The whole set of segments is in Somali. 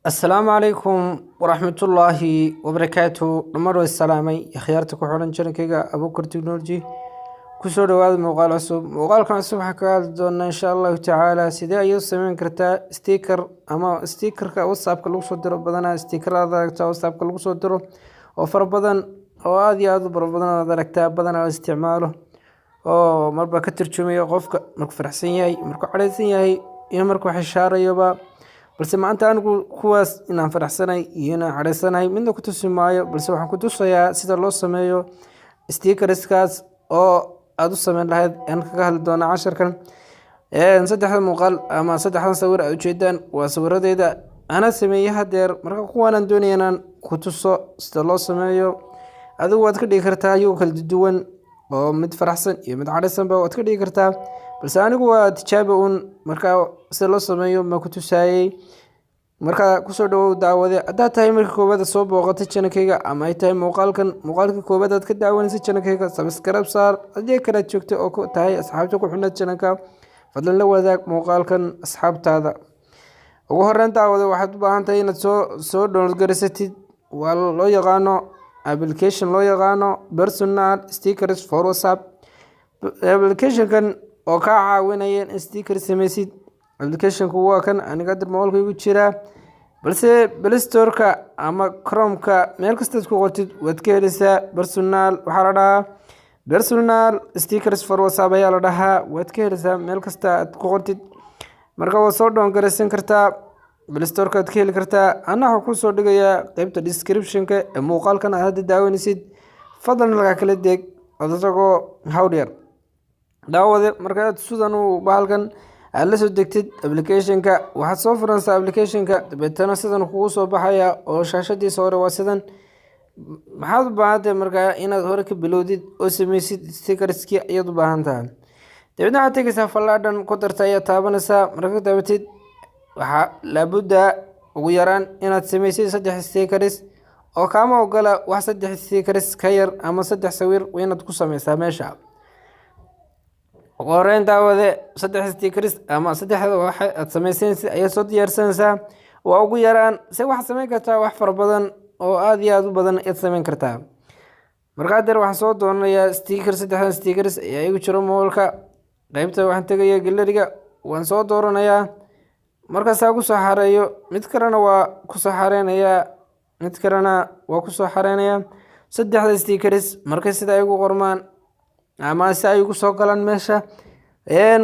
Asalaamu calaykum waraxmatullaahi wabarakaatu. Dhammaan waa salaamay akhyaarta ku xidhan channelkayga Abuukar Technology. Kusoo dhawaada muuqaal cusub. Muuqaalkan cusub waxaan kaga hadli doonaa, insha Allahu tacaala, sidee ayaad u sameyn kartaa sticker ama stickerka WhatsAppka lagu soo diro. Badanaa stickerada aragtaa WhatsAppka lagu soo diro oo fara badan oo aad iyo aad u fara badan aad aragtaa, badanaa isticmaalo oo marba ka tarjumaya qofka markuu faraxsan yahay, markuu cadhaysan yahay iyo markuu xishaarayoba. Balse maanta anigu kuwaas inaan faraxsanay iyo inaan cadhaysanahay midna ku tusi maayo, balse waxaan ku tusayaa sida loo sameeyo stickerskaas oo aada u sameyn lahayd ayaan kaga hadli doonaa casharkan. Saddexda muuqaal ama saddexdan sawir aad ujeedaan waa sawiradeyda ana sameeyey hadeer. Marka kuwaanaan doonaya inaan ku tuso sida loo sameeyo. Adigu waad ka dhigi kartaa iyagoo kala duwan oo mid faraxsan iyo mid cadhaysanba waad ka dhigi kartaa, balse anigu waa tijaabi uun. Markaa sida loo sameeyo ma ku tusaayey. Markaa kusoo dhawow, daawade. Haddaad tahay marka koowaad soo booqatay channelkayga ama ay tahay muuqaalkan muuqaalka koowaad aad ka daawanaysa channelkayga, subscribe saar. Haddii kale aad joogto oo ku tahay asxaabta ku xidhan channelka, fadlan la wadaag muuqaalkan asxaabtaada. Ugu horeyn, daawade, waxaad u baahan tahay inaad soo download garaysatid waa loo yaqaano application loo yaqaano Personal Stickers for WhatsApp. Applicationkan oo kaa caawinaya in sticker sameysid. Applicationku waa kan aniga hadda mobilka igu jiraa, balse Play Storeka ama Chromeka meel kastaad ku qortid waad ka heleysaa. Personal waxaa la dhahaa Personal Stickers for WhatsApp ayaa la dhahaa. Waad ka heleysaa meel kasta aad ku qortid. Marka waad soo download garaysan kartaa, Play Storeka aad ka heli kartaa. Anna waxaa kusoo dhigayaa qeybta descriptionka ee muuqaalkan aad hadda daawanaysid. Fadlan halkaa kala deg isagoo hawl yar. Daawade, markaad sidan uu bahalkan aad la soo degtid applicationka, waxaad soo furanaysaa applicationka. Dabeetana sidan kugu soo baxaya oo shaashadiisa hore waa sidan. Maxaad u baahan tahay markaa? Inaad hore ka bilowdid oo sameysid stickerski ayaad u baahan tahay. Dabeetna waxaad tegeysaa fallaadhan ku darta ayaad taabanaysaa. Marka taabatid, waxaa laabudda ugu yaraan inaad sameysid saddex stickers oo kaama ogola wax saddex stickers ka yar ama saddex sawir waa inaad ku sameysaa meesha. Ugu horeyn, daawade, saddex stickers ama saddexda waxa aad sameysanaysid ayaad soo diyaarsanaysaa. Waa ugu yaraan se waxaad sameyn kartaa wax fara badan oo aad iyo aad u badan ayaad sameyn kartaa. Markaa deer waxaan soo doonanayaa sticker. Saddexdan stickers ayaa igu jiro mobilka. Qeybta waxaan tegayaa galleryga, waan soo dooranayaa. Markaasaa kusoo xareeyo, mid kalena waa kusoo xareynayaa, mid kalena waa kusoo xareynayaa. Saddexda stickers markay sida ay ugu qormaan ama si ay ugu soo galaan meesha,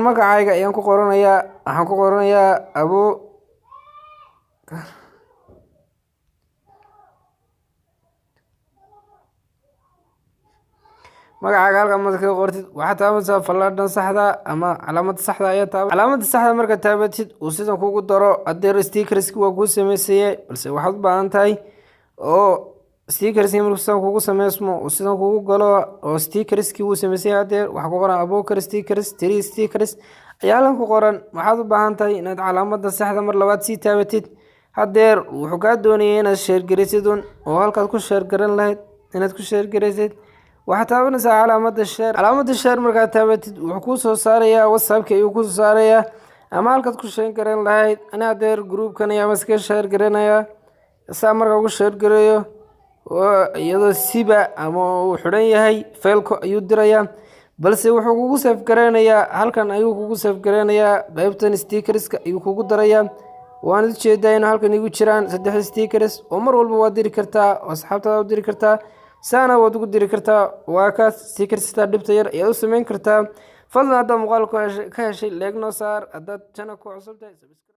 magacayga ayaan ku qoranayaa. Waxaan ku qoranayaa Abu. Magacaaga halka marka kaga qortid, waxaad taabanaysaa fallaadhan saxda ama calaamada saxda ayaa taaba. Calaamada saxda markaad taabatid uu sidan kugu daro, hadeer stickerski waa kuu sameysayay. Balse waxaad u baahan tahay oo stickerski markuu sidan kugu sameysmo uu sidan kugu galo oo stickerski wuu sameysay, hadeer waxaa ku qoran Abuukar stickers, three stickers ayaa halkan ku qoran. Waxaad u baahan tahay inaad calaamada saxda mar labaad sii taabatid. Hadeer wuxuu kaa doonayay inaad share garaysid un oo halkaad ku share garan lahayd inaad ku share garaysid. Waxaad taabanaysaa calaamada share. Calaamada share markaad taabatid, wuxuu kuu soo saarayaa WhatsAppka ayuu kusoo saarayaa ama halkaad ku share garan lahayd. Ani hadeer groupkan ayaa iska share garanayaa. Saa markaa ugu share gareeyo, iyadoo siba ama uu xidhan yahay faylku ayuu dirayaa, balse wuxuu kugu save gareynayaa halkan ayuu kugu save gareynayaa. Qeybtan stickerska ayuu kugu darayaa. Waanad ujeedaa in halkan igu jiraan saddex stickers oo mar walba waad diri kartaa oo asxaabtaada u diri kartaa, saana waad ugu diri kartaa. Waa kaas stickers, sitaa dhibta yar ayaad u sameyn kartaa. Fadlan haddaad muuqaalka ka heshay, like noo saar. Haddaad channel ku cusub tahay.